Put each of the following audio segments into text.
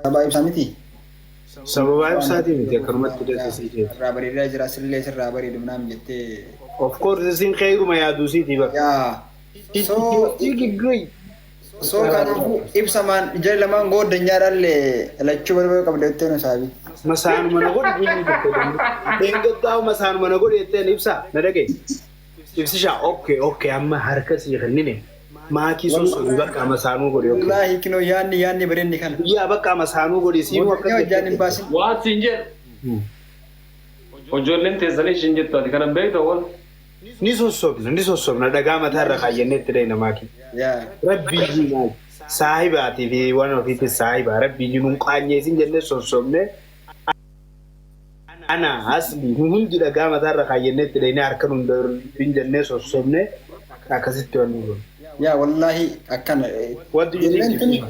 Sababa ibsaa miti. Sababa ibsaatii miti, akkanumatti dasisii jeeti. Irraa bareedaa jira, sillee sirraa bareedu naam jettee. Of course, isin kheyiruma yaaduu siitii bara. Yaa. So Great. So kanaafuu ibsamaan jara lamaan gooddanyaadhaallee lachuu barbaadu qabda jettee nu saabi. Masaanuma na godhi inni tokko danda'u. Masaanuma na godhi jetteen ibsaa na dhagaye. Ibsishaa, okay, amma harka sii kennine, maakii sossobii, bakka masaanuu godhi, okay. Wallaahi kinoo yaanni bareenni kana. Guyyaa bakka masaanuu godhi siinuu Gooddanyaa akka hojjaan hin baasin. Waan siin jedhu. Ijoolleen teessanii ishiin jettu ati kanan beektu wal. Ni sossobna, ni sossobna, dhagaa mataa irra kaayyannee itti dhayna maakii. Yaa. Rabbii maal saahibaatii fi waan ofiitti saahibaa rabbii nuun qaanyeesin jennee sossobne, ana asli nu hundi dhagaa mataa irra kaayyannee itti dhaynee harka nuun darbin jennee sossobne, akkasitti wanni kun. Yaa, wallaahi akkana. What do you Ijoolleen think? tuni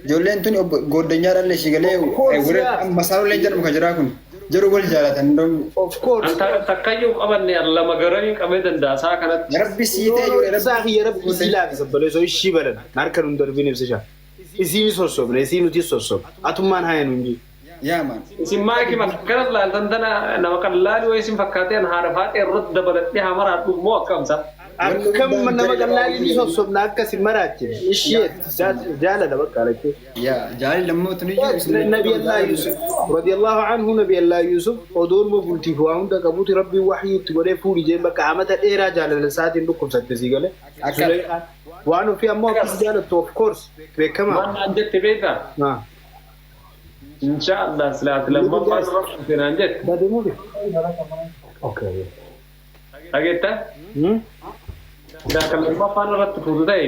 ijoolleen tuni gooddanyaadhaallee si galee. Of course, yeah. Masaanulee jedhamu kan jiraa kun jaruu wal jaalatan danda'u. Of course. Takkayyuu qabanne lama garanii qabee danda'a isaa kanatti. Rabbi sii ta'e ijoollee. Ibsaa kiyya, rabbi sii laafisa, baleessoo ishii badan harka nuun darbin ibsisha. Isiin sossobne, isii nuti sossobne, atummaan haa nuun jiru. Yaa maan. Isin maakii akkana laaltan tana nama qallaali wayii isin fakkaatee an haadha faaxee irratti dabaladhee hamaraadhu immoo akkamsa. Akkam nama qallaalii ni sossobna, akkas hin maraachine. Ishee jaalala bakka alatti. Yaa, jaalli lammoota ni jiru. Nabi Allah Yusuf radiyallahu anhu, Nabi Allah Yusuf odoonuma bultiif waa hunda qabuuti Rabbiin waxyii itti godhee fuudhi jeen, bakka amata dheeraa jaalala isaatiin dhukkubsatte sii galee. Akka Waan ofii ammoo akkas jaalattu, of course, beekamaa. Waan naan jette beektaa? Insha Allah silaati lammaffaa dura fuute naan jette. Badee moo? Okay. Dhageettaa? Silaa kan lammaffaan irratti fuutu ta'e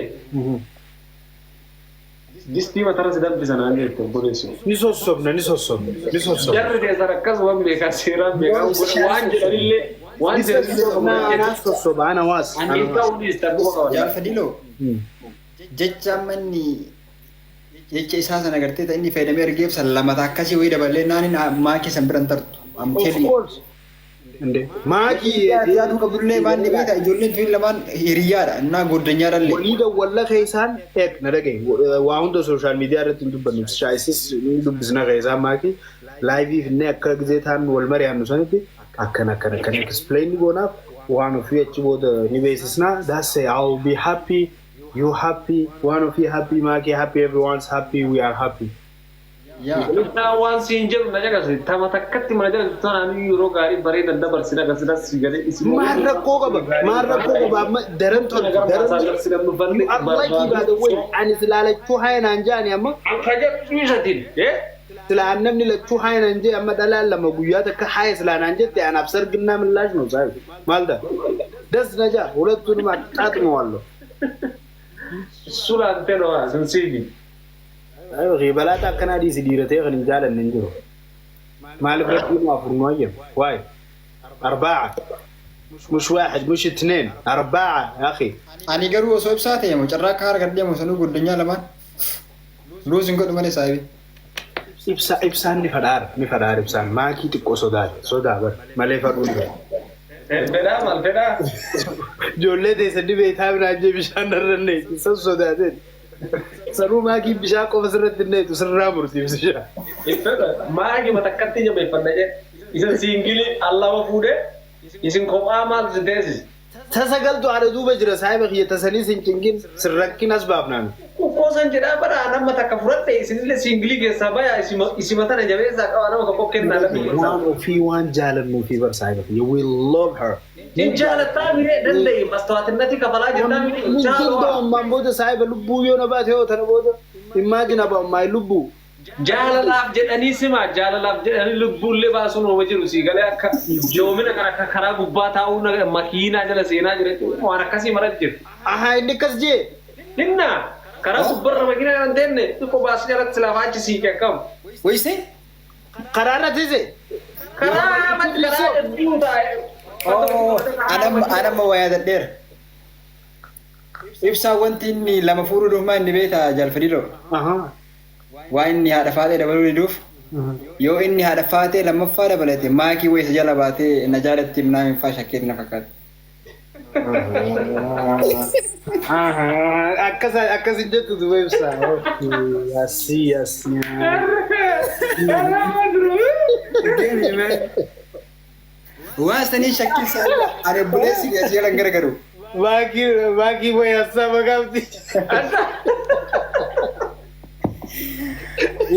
distii matarra si danfisa naan jette obboleessu. Ni sossobna, ni sossobna, ni sossobna. Jarri keessan akkasuma beekaa, seeraan beekaa, waan jedhanillee waan Ni sossobna, anaa sossoba, ana waas. Ani ta'uu dhiista quba qaban. Jaal Fadiloo, jecha amma inni jecha isaa sana agartee ta'e inni fayyadamee ergee ibsa lamata akkasii wayii dabalee naanin maakii san biran tartu. I'm Of telling you. course. Inde. Maakii Yaaduu qabdullee waan ni beekta, ijoolleen tun lamaan hiriyyaadha innaa gooddanyaadhallee. Walii dawwalla keessaan eeg na dhagaye, waa hunda social media irratti hin dubbannu, shaayisis ni dubbisna keessaan maakii live finnee akka gizee taan wal mari'annu sanitti akkana akkana akkana explain ni goonaaf, waan ofii achi booda ni beeksisna. That's it. I'll be happy, you happy, waan ofii happy, maakii happy, everyone's happy, we are happy. Yaa. Naa waan siin jedhu na caqasi. Tama takkatti mana jala tanaan yeroo gaarii bareedan dabarsina akkasinas si galee isin. Maal rakkoo qaba? Maal rakkoo qaba? Amma daran tolti, daran. You are lucky, by the way. Ani silaa lachuu haya naan jaani amma. Akka jedhu isatiin. Silaa namni lachuu haya naan jee, amma dhalaan lama guyyaa takka haya silaa naan jette, anaaf ሰርግና ምላሽ ነው ሳይ maal ta'a? ደስ ነጃ ሁለቱንም አጣጥመዋለሁ። እሱ ለአንተ ነው ስንሲኒ። Balaaxa akkanaa dhiisi, dhiiratee kan hin jaalanne hin jiru. Maaliif rabbiin afur nu hayyame? Waay أربعة، مش واحد، مش اثنين، أربعة يا أخي. Ani garuu osoo ibsaa ta'e moo carraa akka harka deemu sanuu gooddanyaa lamaan luus hin godhu malee saahibi. Ibsa, ibsaan ni fadhaara, ni fadhaara ibsaan, maakii xiqqoo sodaate, sodaa bar malee fadhuun ni fadha. Fedhaa maal fedhaa? Ijoollee teessan dhibee taa'ee jee bishaan narra neetu san sodaateen. Sanuu maakii bishaan qofa sirratti neetu sirraa murti ibsishaa. Maagi matakkatti jabeeffadha jedhe. Isin single allama fuudhee isin kophaa maaltu si teessise? Tasagaltu haadha duuba jira, saahiba kiyya, tasanii sin cingin sin rakkin as baafnaan. Kukkoosan jedhaa bara nama takka fudhadhe, isinillee single keessaa baya, isima tana jabeessaa qaba, nama tokko kennaa namni keessaa. Waan ofii waan jaalannuu fi bar saahiba kiyya, we love her. Hin jaalattaa miree danda'e mastawaatinati kafalaa jirtaa miree. Danda'u ammaan booda saahiba lubbuu yoo na baate yoo tana booda imagine about my lubbuu. Jaalalaaf jedhanii sima, jaalalaaf jedhanii lubbuullee baasuun ooma jiru sii galee, akka joomina kana akka karaa gubbaa taa'uu makiinaa jala seenaa jira waan akkasii mara jiru. Ahaa, inni akkas jee. Hinna karaa gubbarra makiinaa kan teenne xiqqoo baasii jalatti silaafaa achi siiqe akkam. Wayise? Karaa irra teesse. Karaa mati karaa hedduu taa'e. Oh, anamma waa yaadadheera. Ibsaa wanti inni lama fuudhuu dhufumaa inni beektaa jaalfadhiiroo. Ahaa. Waan inni haadha faatee dabaluu diduuf, yoo inni haadha faatee lammaffaa dabalate maakii wayisa jala baatee na jaalatti himnaa hin faa shakkeetti na fakkaata. Akkas akkas hin jettu duuba ibsaa. Asii asii. Waan sanii shakkii ani obboleessi kee asii jalan garagaru. Maakii maakii wayyaa qabdi.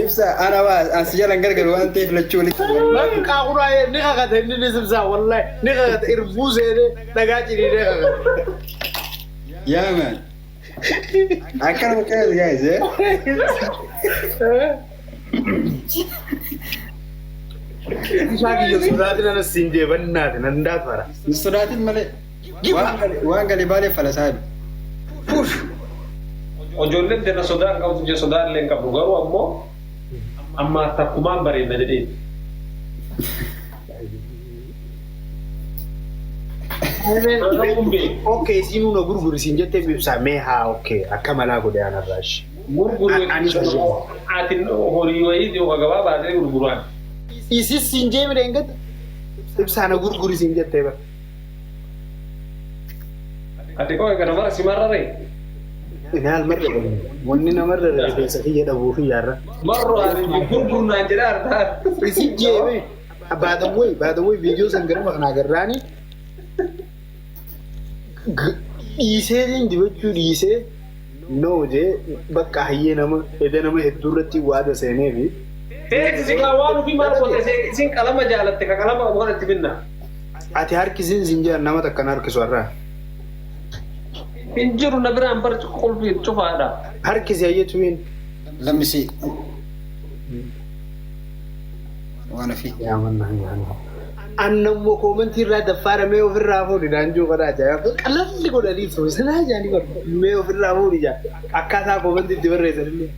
Ibsa ana waa asii jalan garagaru waan ta'eef lachuu walitti. Maakii qaaquraa ni kakate inni ni simsaa wallahi ni kakate irbuu seenee dhagaa ciniinee kakate. Yeah, man. Akkana bakka guys, eh? Ibsaa kiyya sodaatin anas siin jee bannaati nan daatfara. Hin sodaatin malee. Waan galee baalee falasaabi. Push. Ijoolleen tana sodaa hin qabdu jee sodaa illee hin qabdu garuu ammoo amma takkumaan bareedna jedhee. Okay, siinuu na gurguri siin jettee ibsaa mee haa okay akka malaa godhe anarraa ishee. Gurguru ati horii wayii yookaan gabaa baatee gurguraan. Isis siin jee midhaan gadi ibsaa na gurguri siin jettee bara. Ati koo kana mara si marraree? Ilaal marra wanni namarra rifeensa kiyya dhabuu kiyyaarra. Marroo ani gurgurnaan jedhaa argaa. Isin jeeme baadawwee baadawwee viidiyoo san gara kanaa garraani dhiisee dibachuu dhiisee noo jee bakka hayyee nama eda nama hedduu irratti waada seenee fi. Teessisi kaa waan ofii maal goote isin qalama jaalatte ka qalama waan itti binna. Ati harkisiin siin jedhan nama takkan harkisu har'aa. Hin jiru na biraan bar qulfii cufaadha. Harkisi hayyetuun. Lammisi. Waan ofii. Annammoo koomantii irraa daffaara mee ofirraa fuudhi naanjoo kana ajaa'iba. Qalalli godhanii sanaa jaanii godhu mee ofirraa fuudhi jaa akkaataa koomantii itti barreessan illee.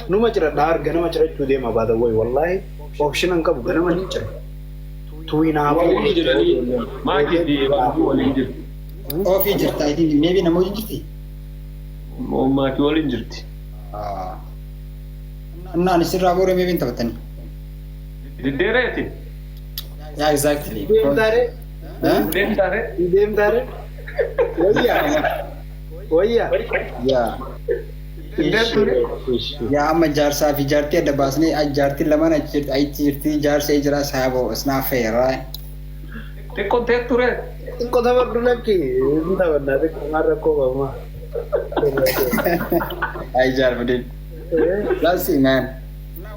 Numa ciradhaa arga nama cirachuu deema baadawwee wallaahi option hin qabu ganama ni cira. Tuwinaa Waliin jiranii maakii fi baabuu waliin jirti. Ofii jirta I think maybe nama wajjin jirti. Maakii waliin jirti. Innaan isirraa booda maybe hin taphatanii. Diddeereeti. Yeah, exactly. Deemtaare Huh? Deemtaare. deemtaare wayyaa wayyaa. Yeah. Yaa amma jaarsaa fi jaartii adda baasnee jaartiin lamaan achi jirti jaarsa jira saayiboo it's not fair, right? Xiqqoon teetture. Xiqqoo taphadhu lakki hin taphannaa xiqqoo maal rakkoo qabma. Ay jaarfudin. Let's see, man.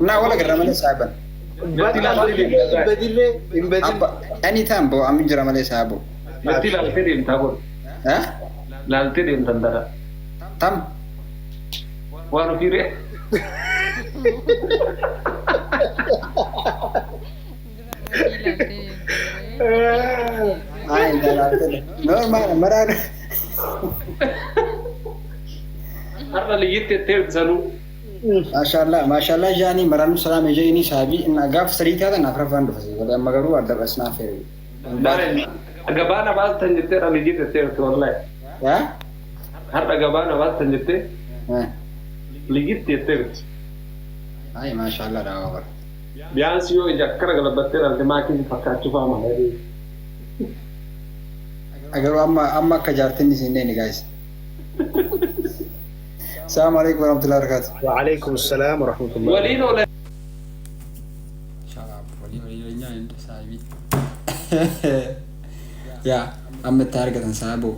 Naa wala garra malee saayiban. Hin badillee hin badille. Abba anytime bo amma jira malee saayiboo. Natti laaltee deemtaa godhu. Huh? Laaltee deemtan dara. Tam. Waan ofii ree. Ay laaltee. Normal maraan. Har'a liyyitti ettee sanuu. Maashaallah maashaallah jaanii maraanu salaame jeeni saabii inna gaaf sadii taatan afraffaan dhufa si amma garuu adda it's not fair. Gabaa na baastan jettee har'a liyyitti ettee jirti wallahi. Yeah? Har'a gabaa na baastan jettee liyyitti ettee jirti. Ay maashaallah dhaa bara. Biyaansi yoo ija akkana galabattee ilaalte maakiin fakkaachuu fa'aa malee. Garuu amma amma akka jaartiin isin neeni guys. Assalamu alaikum warahmatullahi wabarakatuh. وعليكم السلام ورحمة الله. Waliin oolan. Walii walii nyaanni saabii. Yaa amma itti argatan saaboo.